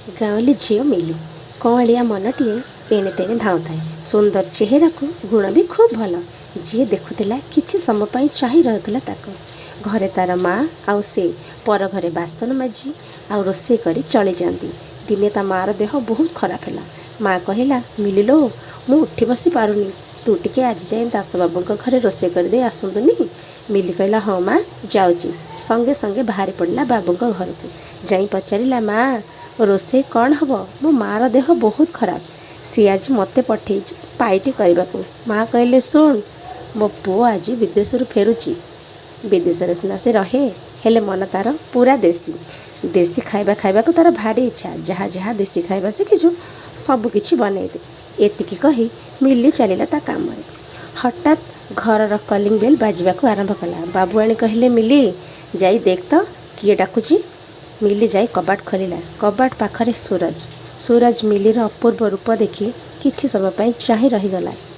ଗାଉଁଲି ଝିଅ ମିଲି। କଅଁଳିଆ ମନଟିଏ ଏଣେ ତେଣେ ଧାଉଁଥାଏ। ସୁନ୍ଦର ଚେହେରାକୁ ଗୁଣ ବି ଖୁବ୍ ଭଲ। ଯିଏ ଦେଖୁଥିଲା କିଛି ସମୟ ପାଇଁ ଚାହିଁ ରହୁଥିଲା ତାକୁ। ଘରେ ତା'ର ମା ଆଉ ସେ ପର ଘରେ ବାସନ ମାଜି ଆଉ ରୋଷେଇ କରି ଚଳିଯାଆନ୍ତି। ଦିନେ ତା ମା'ର ଦେହ ବହୁତ ଖରାପ ହେଲା। ମା କହିଲା, "ମିଲି ଲୋ, ମୁଁ ଉଠି ବସି ପାରୁନି। ତୁ ଟିକେ ଆଜି ଯାଇ ଦାସବାବୁଙ୍କ ଘରେ ରୋଷେଇ କରିଦେଇ ଆସନ୍ତୁନି?" ମିଲି କହିଲା, "ହଁ ମା, ଯାଉଛି।" ସଙ୍ଗେ ସଙ୍ଗେ ବାହାରି ପଡ଼ିଲା ବାବୁଙ୍କ ଘରକୁ। ଯାଇ ପଚାରିଲା, "ମା, ରୋଷେଇ କ'ଣ ହେବ? ମୋ ମା'ର ଦେହ ବହୁତ ଖରାପ। ସିଏ ଆଜି ମୋତେ ପଠେଇଛି ପାଇଟି କରିବାକୁ।" ମା କହିଲେ, "ଶୁଣ, ମୋ ପୁଅ ଆଜି ବିଦେଶରୁ ଫେରୁଛି। ବିଦେଶରେ ସିନା ସେ ରହେ, ହେଲେ ମନ ତା'ର ପୂରା ଦେଶୀ। ଦେଶୀ ଖାଇବା ଖାଇବାକୁ ତା'ର ଭାରି ଇଚ୍ଛା। ଯାହା ଯାହା ଦେଶୀ ଖାଇବା ଶିଖିଛୁ, ସବୁକିଛି ବନେଇଦେ।" ଏତିକି କହି ମିଲି ଚାଲିଲା ତା କାମରେ। ହଠାତ୍ ଘରର କଲିଂ ବେଲ୍ ବାଜିବାକୁ ଆରମ୍ଭ କଲା। ବାବୁଆଣୀ କହିଲେ, "ମିଲି, ଯାଇ ଦେଖ ତ କିଏ ଡାକୁଛି।" ମିଲି ଯାଇ କବାଟ ଖୋଲିଲା। କବାଟ ପାଖରେ ସୁରଜ। ସୁରଜ ମିଲିର ଅପୂର୍ବ ରୂପ ଦେଖି କିଛି ସମୟ ପାଇଁ ଚାହିଁ ରହିଗଲା।